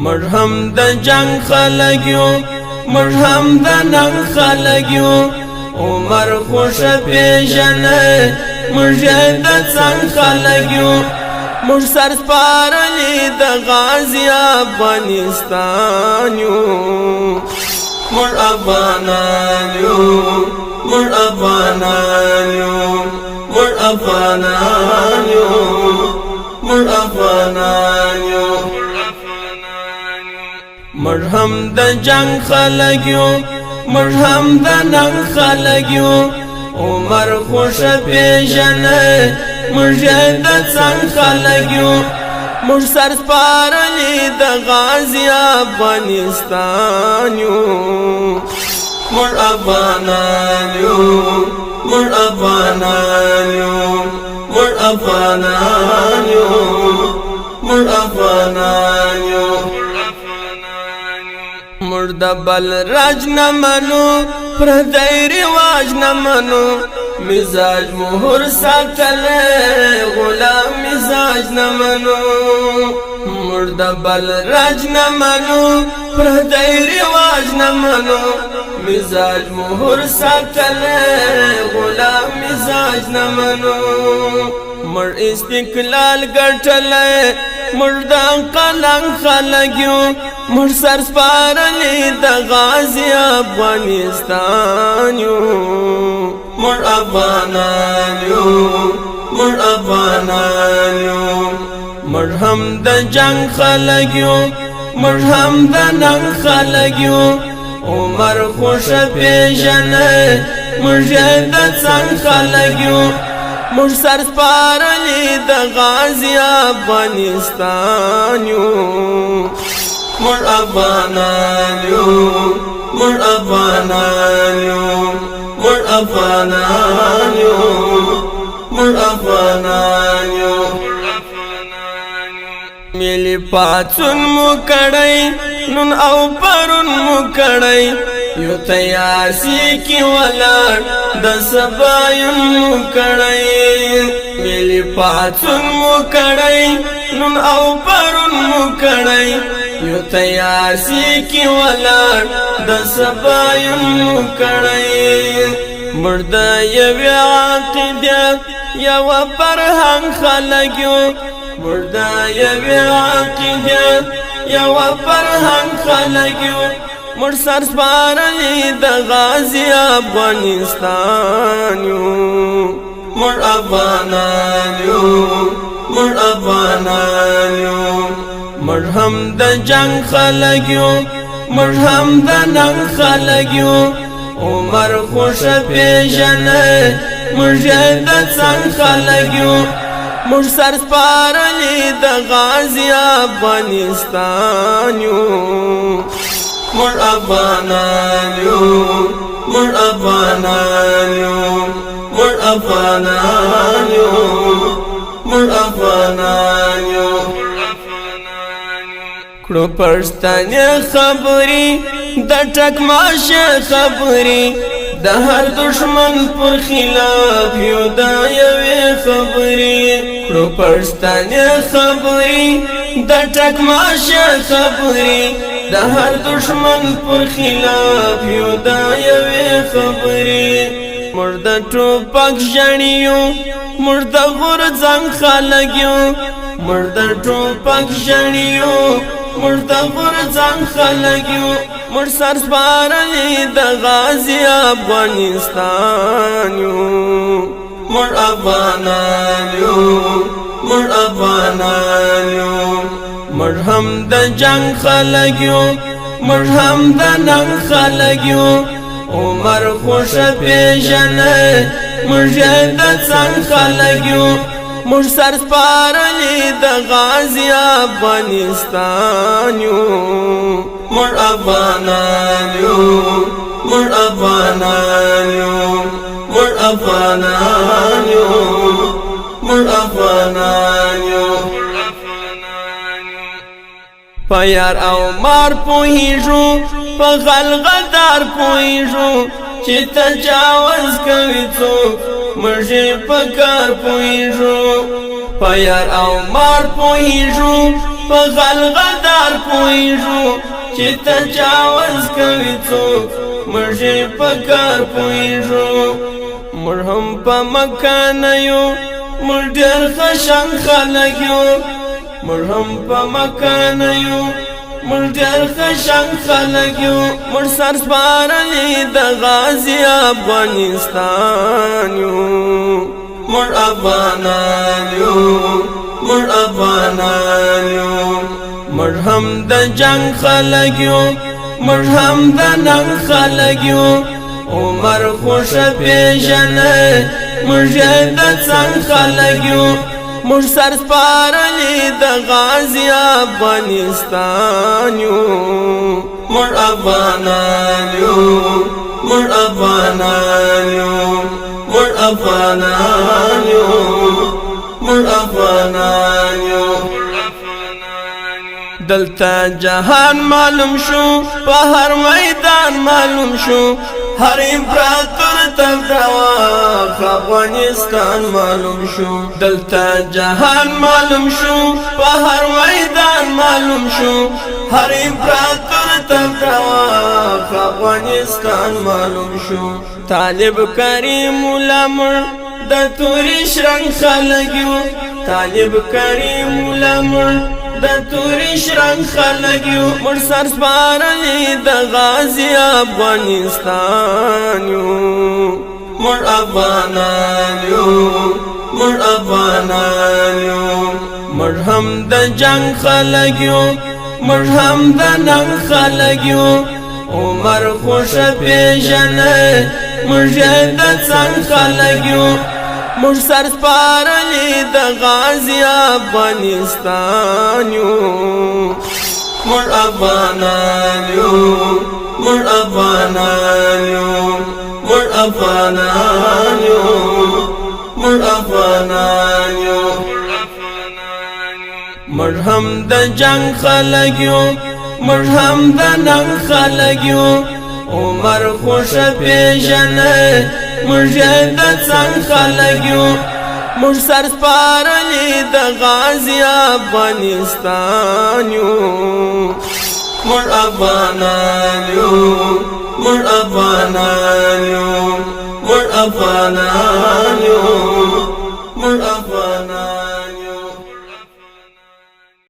موږ هم د جنگ خلک یو، موږ هم د ننګ خلک یو. عمر خوش پیژنې، موږ د څنګ خلک یو. موږ سر سپارلې د غازی افغانستان یو. موږ افغانان یو، موږ افغانان یو، موږ افغانان یو، موږ افغانان یو. موږ هم د جنگ خلک یو، موږ هم د ننګ خلک یو. عمر خوش پیژنې، موږ د څنګ خلک یو. موږ سر سپارلې د غازی افغانستان یو. موږ افغانان یو، موږ افغانان یو، موږ افغانان یو، موږ افغانان یو. موږ د بل راج نه منو، پردی رواج نه منو. مزاج مهر ساتل، غلام مزاج نه منو. موږ د بل راج نه منو، پردی رواج نه منو. مزاج مهر ساتل، غلام مزاج نه منو. موږ استقلال ګټلی، موږ د قلم خلک یو. موږ سر سپارلې د غازی افغانستان یو. موږ افغانان یو، موږ افغانان یو. موږ هم د جنگ خلک یو، موږ هم د ننګ خلک یو. عمر خوش پیژنې، موږ د څنګ خلک یو. موږ سر سپارلې د غازی افغانستان یو. موږ افغانان یو، موږ افغانان یو، موږ افغانان یو، موږ افغانان یو. ملي پاڅون مو کړی، نن او پرون مو کړی. یو تیاسی کی ولاړ د سبایون مو کړی. ملي پاڅون مو کړی، نن او پرون مو کړی. یو تیاسی کی ولاړ د سبایون مو کړی. موږ د یوې عقیده، یو فرهنګ خلک یو. موږ د یوې عقیده، یو فرهنګ خلک یو. موږ سر سپارلې د غازی افغانستان یو. موږ افغانان یو، موږ افغانان یو. موږ هم د جنگ خلک یو، موږ هم د ننګ خلک یو. عمر خوش پیژنې، موږ د څنګ خلک یو. موږ سر سپارلې د غازی افغانستان یو. موږ افغانان یو، موږ افغانان یو، موږ افغانان یو، موږ افغانان یو. کړو پښتانه خبري، د ټک ماشه خبري، د هر دشمن پر خلاف یو د یوې خبري. کړو پښتانه خبري، د ټک ماشه خبري، د هر دشمن پر خلاف یو د یوې خبري. موږ د ټوپک ژڼیو، موږ د غورځنګ خلک یو. موږ د ټوپک ژڼیو، موږ د غورځنګ خلک یو. موږ سر سپارلې د غازی افغانستان یو. موږ افغانان یو، موږ افغانان یو. موږ هم د جنگ خلک یو، موږ هم د ننګ خلک یو. عمر خوش پیژنې، موږ د څنګ خلک یو. موږ سر سپارلې د غازی افغانستان یو. موږ افغانان یو، موږ افغانان یو، موږ افغانان یو، موږ افغانان یو. په یار او مار پوهیږو، په غل غدار پوهیږو. چې تجاوز کوي څوک، موږ په کار پوهیږو. په یار او مار پوهیږو، په غل غدار پوهیږو. چې تجاوز کوي څوک، موږ په کار پوهیږو. موږ هم په مکه نه یو، موږ ډېر خشن خلک یو. موږ هم په مکه نه یو، موږ ډېر خشن خلک یو. موږ سر سپارلی د غازي افغانستان یو. موږ افغانان یو، موږ افغانان یو. موږ هم د جنگ خلک یو، موږ هم د ننګ خلک یو. عمر خوش پیژنې، موږ د څنګ خلک یو. موږ سر سپارلی د غازي افغانستان یو. موږ افغانان یو، موږ افغانان یو، موږ افغانان یو، موږ افغانان یو. دلته جهان معلوم شو، په هر میدان معلوم شو، هر امپراتور ته افغانستان معلوم شو. دلته جهان معلوم شو، په هر میدان معلوم شو، هر امپراتور ته افغانستان معلوم شو. طالب کریم لمر د توري شرنګ خلک یو. طالب کریم لمر د توري شرنګ خلک یو. موږ سر سپارلی د غازي افغانستان یو. موږ افغانان یو، موږ افغانان یو. موږ هم د جنگ خلک یو، موږ هم د ننګ خلک یو. عمر خوش پیژنې، موږ د څنګ خلک یو. موږ سر سپارلی د غازي افغانستان یو. موږ افغانان یو، موږ افغانان یو، موږ افغانان یو، موږ افغانان یو. موږ هم د جنگ خلک یو، موږ هم د ننګ خلک یو. عمر خوش پیژنې، موږ د څنګ خلک یو. موږ سر سپارلی د غازي افغانستان یو. موږ افغانان یو، موږ افغانان یو، موږ افغانان.